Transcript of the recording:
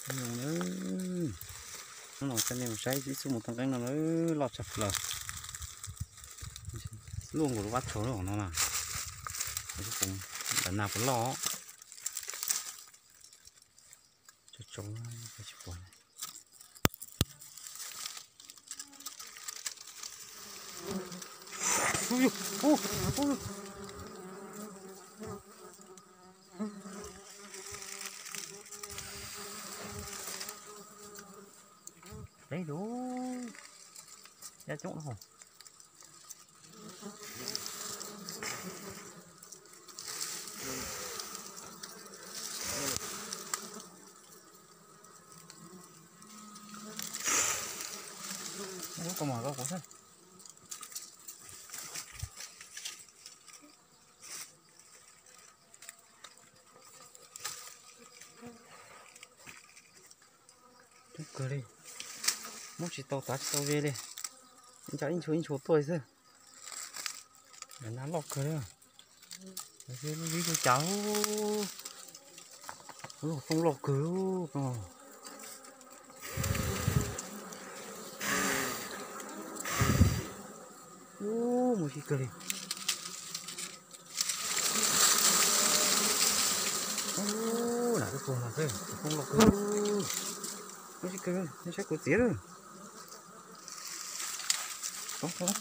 Hnub no coj nej mus saib ib txoj mus toj nqeeb no loj tshaj plaws. Luaj nkaus lub vab tsho lub no na. Ntawm na puas loj. Tso tso, tsis pom. Deb lug, dab coob lug. Lub kua muag rau kuv xwb. Coob kawg li, muab tsis tau tav tsis tau ve li. Ib ntsha ib ntshua ib ntshua tuaj xwb. Nas loj kawg li. Lub vib lub cav, lub hauv poob loj kawg. Ub, muaj sib kawg li. Ub, nas twb tuag no xwb, hauv poob loj kawg. Muaj sib kawg, nej saib kuv txiav lawm. Tau, tau.